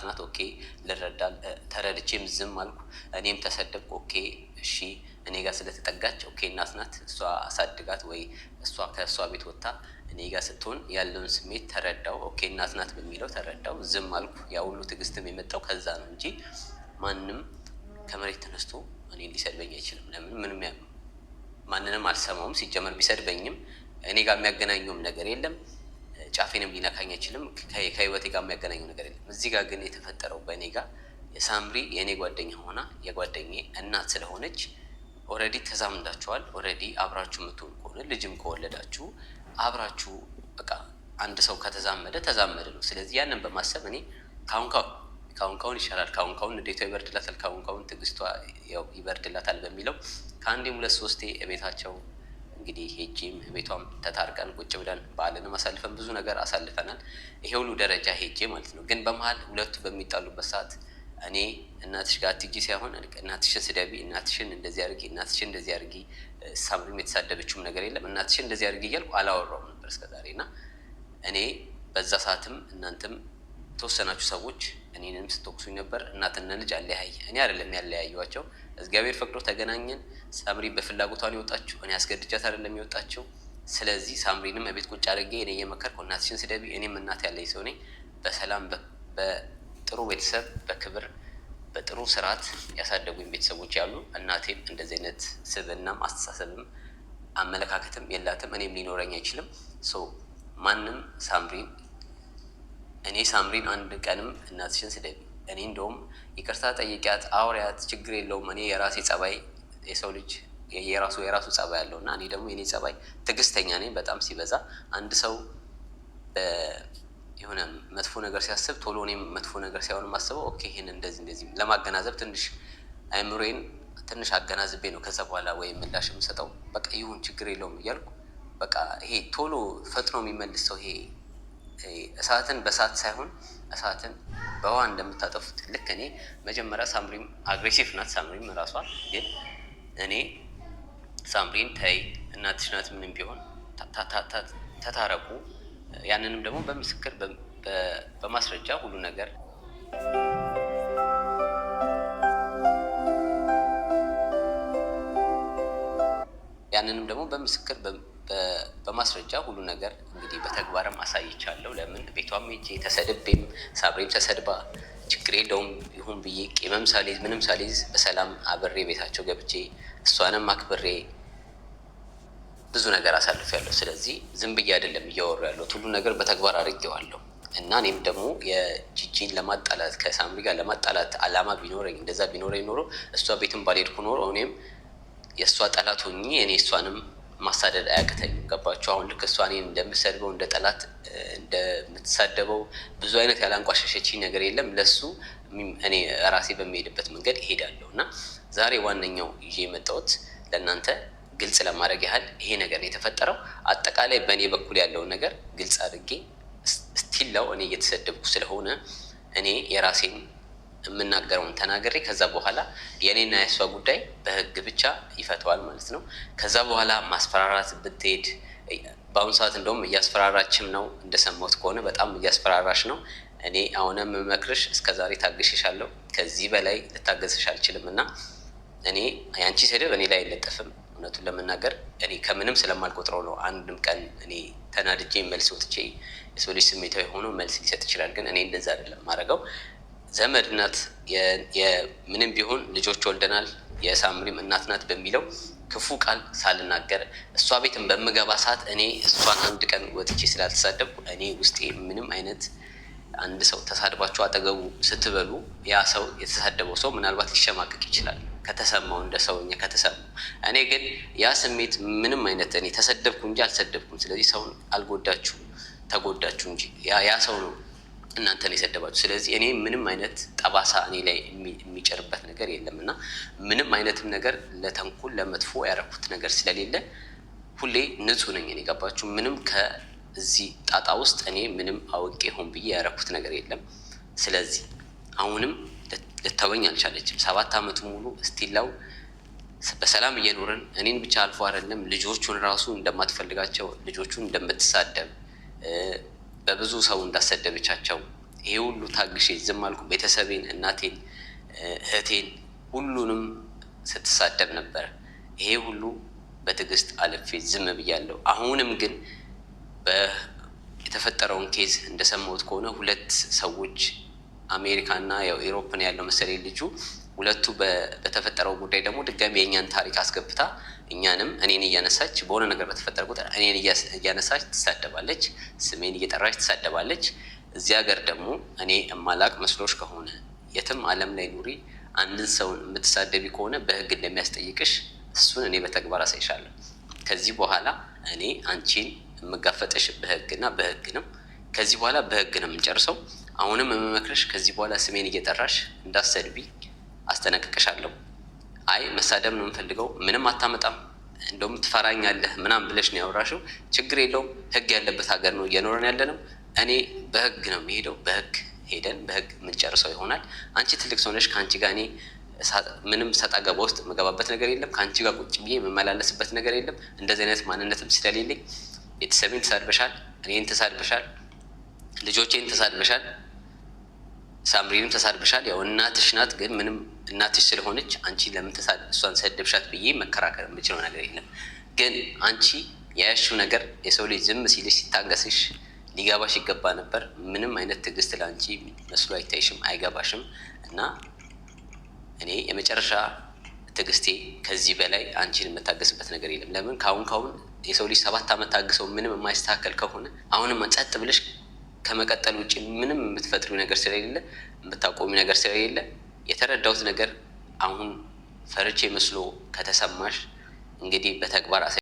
ናት። Okay ልረዳ ተረድቼም ዝም አልኩ። እኔም ተሰደብኩ። Okay እሺ፣ እኔ ጋር ስለተጠጋች okay እናት ናት፣ እሷ አሳድጋት ወይ እሷ ከእሷ ቤት ወጥታ እኔ ጋር ስትሆን ያለውን ስሜት ተረዳው። Okay እናት ናት በሚለው ተረዳው፣ ዝም አልኩ። ያ ሁሉ ትዕግስትም የመጣው ከዛ ነው እንጂ ማንም ከመሬት ተነስቶ እኔ ሊሰድበኝ አይችልም። ለምን ምንም ማንንም አልሰማውም። ሲጀመር ቢሰድበኝም እኔ ጋር የሚያገናኘውም ነገር የለም። ጫፌንም ሊነካኝ አይችልም። ከህይወቴ ጋር የሚያገናኘው ነገር የለም። እዚህ ጋር ግን የተፈጠረው በእኔ ጋር የሳምሪ የእኔ ጓደኛ ሆና የጓደኛ እናት ስለሆነች already ተዛምዳችኋል። Already አብራችሁ የምትሆን ከሆነ ልጅም ከወለዳችሁ አብራችሁ በቃ አንድ ሰው ከተዛመደ ተዛመደ ነው። ስለዚህ ያንን በማሰብ እኔ ካሁን ካሁን ካሁን ይሻላል፣ ካሁን ካሁን ንዴቷ ይበርድላታል፣ ካሁን ካሁን ትዕግስቷ ይበርድላታል በሚለው ከአንዴም ሁለት ሶስቴ እቤታቸው እንግዲህ ሄጂም ቤቷም ተታርቀን ቁጭ ብለን በዓልንም አሳልፈን ብዙ ነገር አሳልፈናል። ይሄ ሁሉ ደረጃ ሄጄ ማለት ነው። ግን በመሀል ሁለቱ በሚጣሉበት ሰዓት እኔ እናትሽ ጋር አትሂጂ ሳይሆን እናትሽን ስደቢ፣ እናትሽን እንደዚህ አድርጊ፣ እናትሽን እንደዚህ አድርጊ፣ ሳምሪም የተሳደበችውም ነገር የለም፣ እናትሽን እንደዚህ አድርጊ እያልኩ አላወራውም ነበር እስከዛሬ። እና እኔ በዛ ሰዓትም እናንተም የተወሰናችሁ ሰዎች እኔንም ስትወቅሱኝ ነበር። እናትና ልጅ አለያየ እኔ አይደለም ያለያዩቸው፣ እግዚአብሔር ፈቅዶ ተገናኘን። ሳምሪ በፍላጎቷን የወጣችው እኔ አስገድጃት አይደለም የወጣችው። ስለዚህ ሳምሪንም እቤት ቁጭ አድርጌ እኔ እየመከርኩ እናትሽን ስደቢ፣ እኔም እናት ያለኝ ሰው ነኝ። በሰላም በጥሩ ቤተሰብ በክብር በጥሩ ስርዓት ያሳደጉኝ ቤተሰቦች ያሉ፣ እናቴም እንደዚህ አይነት ስብዕናም አስተሳሰብም አመለካከትም የላትም፣ እኔም ሊኖረኝ አይችልም። ማንም ሳምሪን እኔ ሳምሪን አንድ ቀንም እናትሽን ስደቢ፣ እኔ እንደውም ይቅርታ ጠይቂያት አውሪያት፣ ችግር የለውም። እኔ የራሴ ጸባይ፣ የሰው ልጅ የራሱ የራሱ ጸባይ አለው እና እኔ ደግሞ የኔ ጸባይ ትዕግስተኛ ነኝ በጣም ሲበዛ። አንድ ሰው የሆነ መጥፎ ነገር ሲያስብ ቶሎ እኔም መጥፎ ነገር ሳይሆን የማስበው okay ይሄን እንደዚህ እንደዚህ ለማገናዘብ ትንሽ አይምሮዬን ትንሽ አገናዝቤ ነው ከዛ በኋላ ወይ ምላሽ የምሰጠው። በቃ ይሁን ችግር የለውም እያልኩ በቃ ይሄ ቶሎ ፈጥኖ የሚመልስ ሰው፣ ይሄ እሳትን በእሳት ሳይሆን እሳትን በውሃ እንደምታጠፉት ልክ እኔ መጀመሪያ ሳምሪም aggressive ናት። ሳምሪም ራሷ ግን እኔ ሳምሪን ተይ እናትሽ ናት፣ ምንም ቢሆን ተታረቁ፣ ያንንም ደግሞ በምስክር በማስረጃ ሁሉ ነገር ያንንም ደግሞ በምስክር በማስረጃ ሁሉ ነገር እንግዲህ በተግባርም አሳይቻለሁ። ለምን ቤቷም ሄጄ ተሰድቤም ሳብሬም ተሰድባ ችግር የለውም ይሁን ብዬ ቂምም ሳልይዝ ምንም ሳልይዝ በሰላም አብሬ ቤታቸው ገብቼ እሷንም አክብሬ ብዙ ነገር አሳልፌያለሁ። ስለዚህ ዝም ብዬ አይደለም እያወሩ ያለሁት፣ ሁሉ ነገር በተግባር አድርጌዋለሁ። እና እኔም ደግሞ የጂጂን ለማጣላት ከሳምሪ ጋር ለማጣላት አላማ ቢኖረኝ እንደዛ ቢኖረኝ ኖሮ እሷ ቤትም ባልሄድኩ ኖሮ እኔም የእሷ ጠላት ሆኜ እኔ እሷንም ማሳደድ አያቅተኝም። ገባችሁ? አሁን ልክ እሷ እኔን እንደምሰድበው እንደ ጠላት እንደምትሳደበው ብዙ አይነት ያላንቋሸሸችኝ ነገር የለም። ለሱ እኔ ራሴ በሚሄድበት መንገድ እሄዳለሁ። እና ዛሬ ዋነኛው ይዤ የመጣሁት ለእናንተ ግልጽ ለማድረግ ያህል ይሄ ነገር የተፈጠረው አጠቃላይ በእኔ በኩል ያለውን ነገር ግልጽ አድርጌ still ነው እኔ እየተሰደብኩ ስለሆነ እኔ የራሴን የምናገረውን ተናግሬ ከዛ በኋላ የእኔና የእሷ ጉዳይ በህግ ብቻ ይፈተዋል ማለት ነው። ከዛ በኋላ ማስፈራራት ብትሄድ በአሁኑ ሰዓት እንደውም እያስፈራራችም ነው፣ እንደሰማሁት ከሆነ በጣም እያስፈራራሽ ነው። እኔ አሁንም የምመክርሽ እስከዛሬ ታግሼሻለሁ፣ ከዚህ በላይ ልታገዝሽ አልችልም እና እኔ የአንቺ ስድብ እኔ ላይ አይለጠፍም። እውነቱን ለመናገር እኔ ከምንም ስለማልቆጥረው ነው። አንድም ቀን እኔ ተናድጄ መልስ ወጥቼ የሰው ልጅ ስሜታዊ ሆኖ መልስ ሊሰጥ ይችላል፣ ግን እኔ እንደዛ አይደለም ማድረገው። ዘመድ ናት፣ ምንም ቢሆን ልጆች ወልደናል፣ የሳምሪም እናት ናት በሚለው ክፉ ቃል ሳልናገር እሷ ቤትን በምገባ ሰዓት እኔ እሷን አንድ ቀን ወጥቼ ስላልተሳደብኩ እኔ ውስጤ ምንም አይነት አንድ ሰው ተሳድባችሁ አጠገቡ ስትበሉ ያ ሰው የተሳደበው ሰው ምናልባት ሊሸማቀቅ ይችላል ከተሰማው እንደ ሰውኛ ከተሰማው። እኔ ግን ያ ስሜት ምንም አይነት እኔ ተሰደብኩ እንጂ አልሰደብኩም። ስለዚህ ሰውን አልጎዳችሁም፣ ተጎዳችሁ እንጂ ያ ሰው ነው እናንተን የሰደባችሁ። ስለዚህ እኔ ምንም አይነት ጠባሳ እኔ ላይ የሚጭርበት ነገር የለም እና ምንም አይነትም ነገር ለተንኮል ለመጥፎ ያደረኩት ነገር ስለሌለ ሁሌ ንጹህ ነኝ። እኔ ገባችሁ? ምንም ከዚህ ጣጣ ውስጥ እኔ ምንም አውቄ ሆን ብዬ ያደረኩት ነገር የለም። ስለዚህ አሁንም ልተወኝ አልቻለችም። 7 ዓመቱ ሙሉ still ነው በሰላም እየኖርን እኔን ብቻ አልፎ አይደለም ልጆቹን ራሱ እንደማትፈልጋቸው፣ ልጆቹን እንደምትሳደብ፣ በብዙ ሰው እንዳሰደበቻቸው፣ ይሄ ሁሉ ታግሼ ዝም አልኩ። ቤተሰቤን፣ እናቴን፣ እህቴን ሁሉንም ስትሳደብ ነበር። ይሄ ሁሉ በትዕግስት አልፌ ዝም ብያለሁ። አሁንም ግን የተፈጠረውን case እንደሰማሁት ከሆነ ሁለት ሰዎች አሜሪካና ያው Europe ን ያለው መሰለኝ ልጁ ሁለቱ በተፈጠረው ጉዳይ ደግሞ ድጋሚ የእኛን ታሪክ አስገብታ እኛንም እኔን እያነሳች በሆነ ነገር በተፈጠረ ቁጥር እኔን እያነሳች ትሳደባለች፣ ስሜን እየጠራች ትሳደባለች። እዚህ ሀገር ደግሞ እኔ እማላቅ መስሎሽ ከሆነ የትም ዓለም ላይ ኑሪ፣ አንድን ሰውን የምትሳደቢ ከሆነ በህግ እንደሚያስጠይቅሽ እሱን እኔ በተግባር አሳይሻለሁ። ከዚህ በኋላ እኔ አንቺን የምጋፈጥሽ በህግና በህግ ነው። ከዚህ በኋላ በህግ ነው የምንጨርሰው። አሁንም የምመክርሽ ከዚህ በኋላ ስሜን እየጠራሽ እንዳትሰድቢ አስጠነቅቅሻለሁ። አይ መሳደብ ነው የምፈልገው፣ ምንም አታመጣም፣ እንደውም ትፈራኛለህ ምናምን ብለሽ ነው ያወራሽው። ችግር የለውም ህግ ያለበት ሀገር ነው እየኖረን ያለ ነው። እኔ በህግ ነው የሚሄደው። በህግ ሄደን በህግ የምንጨርሰው ይሆናል። አንቺ ትልቅ ሰው ነሽ። ከአንቺ ጋር እኔ ምንም ሰጣ ገባ ውስጥ የምገባበት ነገር የለም። ከአንቺ ጋር ቁጭ ብዬ የምመላለስበት ነገር የለም። እንደዚህ አይነት ማንነትም ስለሌለኝ ቤተሰቤን ተሳድበሻል፣ እኔን ተሳድበሻል፣ ልጆቼን ተሳድበሻል፣ ሳምሪንም ተሳድበሻል። ያው እናትሽ ናት፣ ግን ምንም እናትሽ ስለሆነች አንቺ ለምን እሷን ሰደብሻት ብዬ መከራከር የምችለው ነገር የለም። ግን አንቺ ያያሽው ነገር የሰው ልጅ ዝም ሲልሽ ሲታገስሽ ሊገባሽ ይገባ ነበር። ምንም አይነት ትዕግስት ለአንቺ መስሎ አይታይሽም፣ አይገባሽም። እና እኔ የመጨረሻ ትዕግስቴ ከዚህ በላይ አንቺን የምታገስበት ነገር የለም። ለምን ካሁን ካሁን የሰው ልጅ 7 ዓመት ታግሰው ምንም የማይስተካከል ከሆነ አሁንም ጸጥ ብለሽ ከመቀጠል ውጭ ምንም የምትፈጥሪው ነገር ስለሌለ የምታቆሚ ነገር ስለሌለ የተረዳሁት ነገር አሁን ፈርቼ መስሎ ከተሰማሽ እንግዲህ በተግባር